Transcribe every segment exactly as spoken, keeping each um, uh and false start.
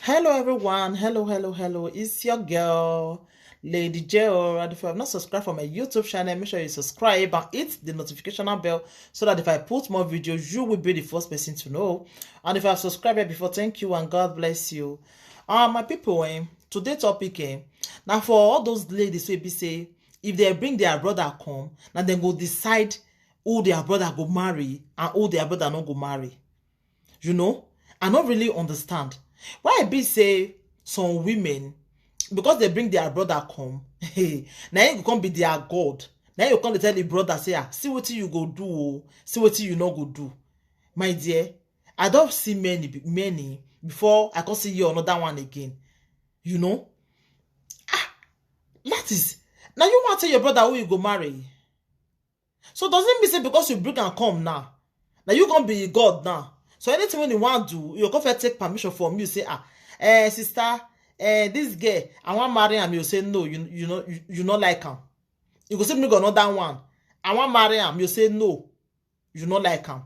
Hello everyone, hello, hello, hello, it's your girl, Lady J O. And if you have not subscribed for my YouTube channel, make sure you subscribe and hit the notification bell so that if I put more videos, you will be the first person to know. And if you have subscribed before, thank you and God bless you. Uh, my people, eh, today topic, eh, now for all those ladies wey be say, if they bring their brother come, now dem go decide who their brother go marry and who their brother no go marry. You know, I no really understand why e be say some women, because they bring their brother come, na him go come be their God. Na him go come dey tell the brother say, ah, see wetin you go do o, see wetin you no go do. My dear, I don see many be- many before I come see you another one again. You know, ah, that is, now you want to tell your brother who you go marry. So does it mean say because you bring am come now, now you gonna be God now? So anything when you want do, you go first take permission from you. Say, ah, eh, sister, eh, this girl, I want marry am. You say no, you you know you, you not like am. You go say me go another one. I want marry am. You say no, you not like am.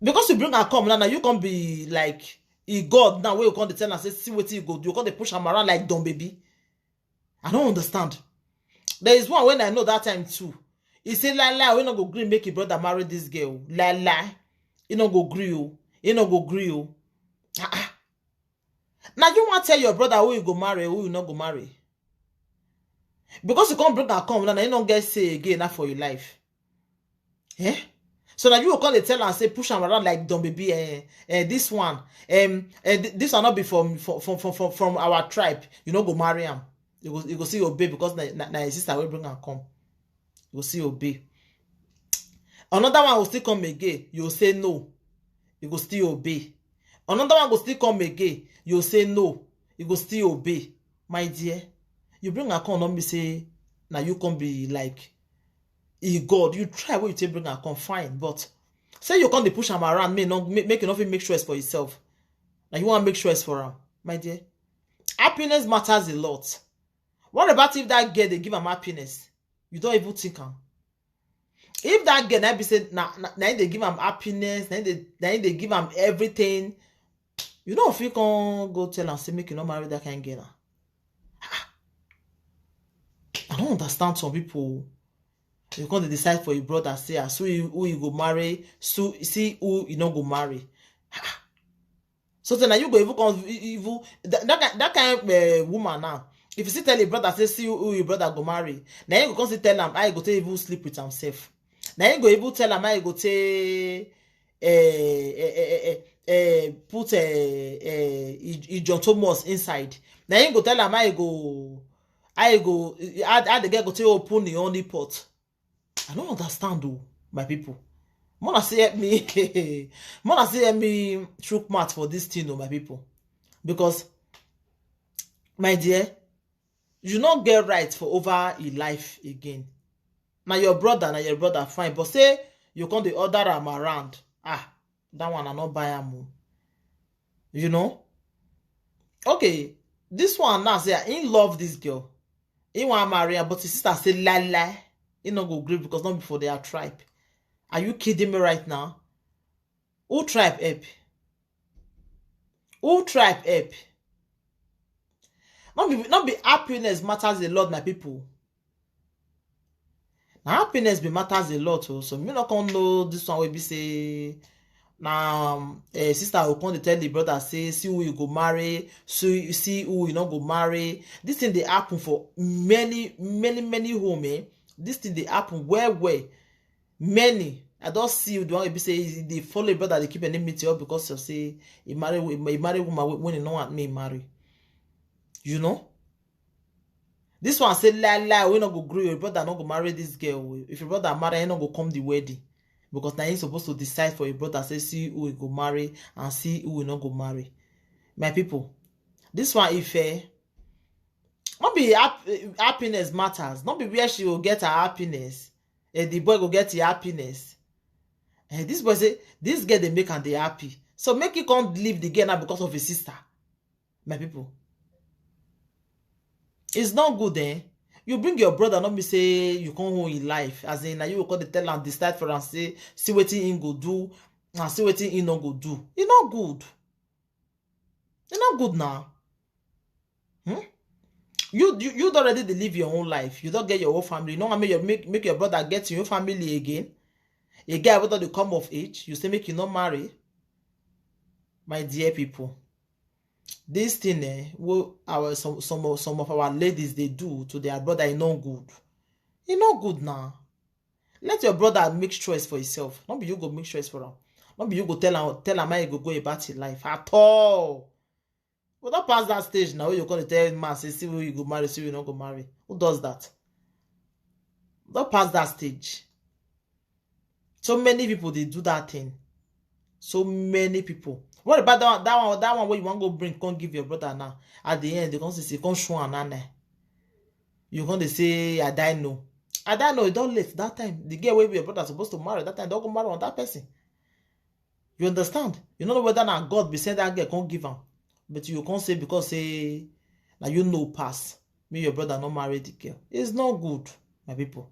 Because you bring am come now, now you gonna be like a God now. Where you come dey tell am say see wetin you go do, you come dey push am around like dumb baby. I don't understand. There is one when I know that time too. He say lie lie, we no go gree make your brother marry this girl. Lie lie, he no go gree o, he no go gree o. Ah, ah. Now you want tell your brother who you go marry, who you not go marry? Because you can't bring her come now, you don't get say again now for your life. Eh? So now you go come dey tell am say push am around like dumb baby. Eh, eh, this one, um, eh, th- this one not be from from from from, from, from our tribe. You no go marry am. You go you go see obey because na na, na his sister will bring am come. You go see obey. Another one will still come again. You go say no. You go still obey. Another one go still come again. You go say no. You go still obey. My dear, you bring am come, not be say now you come be like e God. You try what you take bring am come, fine, but say you come dey push am around, make no make, make you nothing make sure it's for yourself. Now you want make sure it's for am, my dear. Happiness matters a lot. What about if that girl they give am happiness? You don't even think am. If that girl na be say na na na him dey give am happiness, na him dey na him dey give am everything, you know if you can go tell am say make you no marry that kind girl. Ah, I don't understand some people. You come dey decide for your brother say ah, so you, who you go marry, so see who you no go marry. Ah, so then now you go even come even that, that, kind- that kind of uh, woman now. If you still tell your brother say see who your brother go marry, now you go come still tell am how you go take even sleep with himself. Now you go even tell am how you go take uh, uh, uh, uh, uh, put uh, uh, John Thomas inside. Now you go tell am how you go how you go how, how the girl go take open the only pot. I don't understand though, my people. Mona say help me. Mona say help me chook mouth for this thing, oh, my people. Because, my dear, you not get right for over a life again. Now your brother, now your brother, fine. But say you come the other am around. Ah, that one I not buy am. Oh. You know? Okay, this one now say I love this girl. He want marry her, but his sister say lie lie. He not go gree because not before they are tribe. Are you kidding me right now? Who tribe help? Who tribe help? Not be not be happiness matters a lot, my people. Now happiness be matters a lot. Oh. So me not come know this one will be say now um, uh, sister will come to tell the brother say see who you go marry, see see who you not go marry. This thing they happen for many many many home. Eh? This thing they happen well well. Many I don't see the one will be say they follow a brother they keep enmity all because of say he marry he marry woman when he no want me marry. You know. This one say lie lie, we no go gree. Your brother no go marry this girl. Oh. If your brother marry, he no go come the wedding because now he's supposed to decide for your brother. Say see who he go marry and see who he no go marry. My people, this one if eh, not be hap- eh, happiness matters. Not be where she will get her happiness. Eh, the boy go get his happiness. Eh, this boy say this girl they make and they happy. So make he come leave the girl now because of his sister. My people, it's not good, eh? You bring your brother, not me say you can't hold in life. As in, now you go call the tell and decide for and say, see what he go do and see what he no go do. It's not good. E no good now. Hmm? You, you you don already dey live your own life. You don get your own family. You no wan make your make, make your brother get your own family again. A guy wey don dey come of age, you say make you no marry. My dear people, this thing eh, wey our some some of, some of our ladies dey do to their brother, e no good. E no good now. Let your brother make choice for himself. No be you go make choice for am. No be you go tell am tell am how he go go about his life at all. We don pass that stage now. You gonna tell man say see who you go marry, see who you no go marry. Who does that? We don pass that stage. So many people dey do that thing. So many people. What about that, that one? That one wey you wan go bring, come give your brother now. At the end, they come say, say, come show am now. You gonna say, I die no. I die no. E don late that time. The girl wey be your brother supposed to marry that time, don go marry on that person. You understand? You no know whether na God be send that girl come give am, but you come say because say na you know pass, make your brother no marry the girl. It's not good, my people.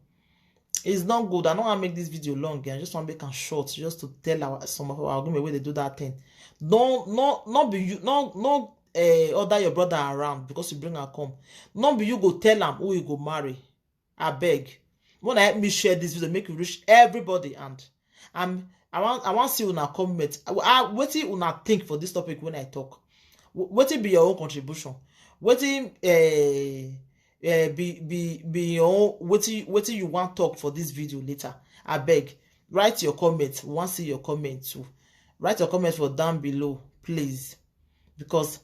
It's not good. I no wan make this video long. I just wan make am short, just to tell our some of our women wey dey do that thing. No, no, no be you, no, no. Uh, order your brother around because you bring am come. No be you go tell am who you go marry. Abeg, una help me share this video, make e reach everybody hand. And I wan I wan see una comment. I, I, wetin una think for this topic when I talk? Wh- Wetin be your own contribution? Wetin uh, uh, be be be your own? Wetin wetin you wan talk for this video later? Abeg, write your comment. We wan see your comment too. Write your comment for down below, please, because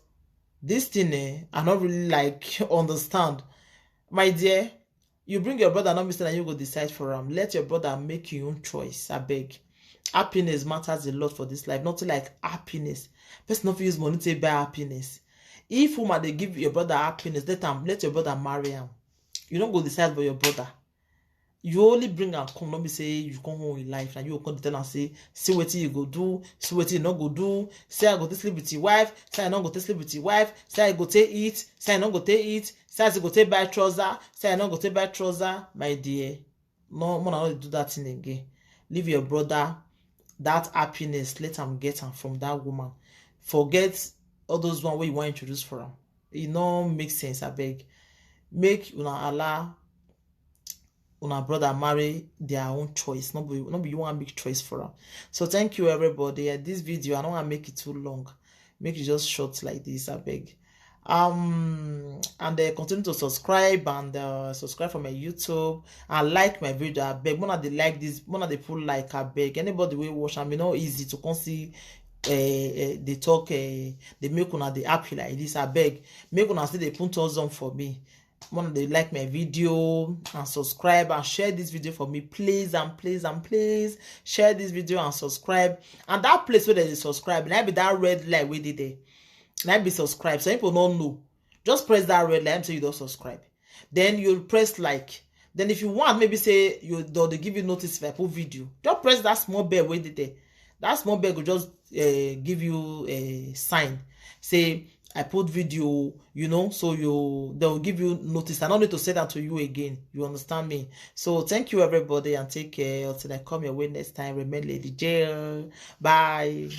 this thing eh, I no really like understand. My dear, you bring your brother, no be say na you go decide for am. Let your brother make him own choice, abeg. Happiness matters a lot for this life. Nothing like happiness. Person no fit use money to buy happiness. If woman dey give your brother happiness, let am let your brother marry am. You no go decide for your brother. You only bring am come, no be say you come home in life and you come dey tell am say see wetin you go do, see wetin you no go do, say I go take sleep with your wife, say I no go take sleep with your wife, say I go take eat, say I no go take eat, say I go take buy trouser, say I no go take buy trouser. My dear, no, una no dey do that thing again. Leave your brother that happiness, let am get am from that woman. Forget all those one wey you wan introduce for am. E no make sense, abeg. Make una allow una brother marry their own choice, no be no be you wan make choice for am. So thank you, everybody. Eh, this video, I no wan make it too long, make it just short like this, abeg. Um and uh, continue to subscribe and uh, subscribe for my YouTube and like my video, abeg. Una dey like this, una dey put like, abeg. Anybody wey watch am, e no easy to come see uh, uh, dey talk, uh, dey make una dey happy like this, abeg. Make una still dey put thumbs up for me. Una dey like my video and subscribe and share this video for me, please and please and please. Share this video and subscribe. And that place where they subscribe, na be that red light wey dey there. Na be subscribe. Some people no know. Just press that red light and say you don subscribe. Then you press like. Then if you want, maybe say you don dey give you notice if I put video. Just press that small bell wey dey there. That small bell go just uh, give you a sign. Say I put video, you know, so you they'll give you notice. I don't need to say that to you again. You understand me? So thank you, everybody, and take care until I come your way next time. Remain Lady J. Bye.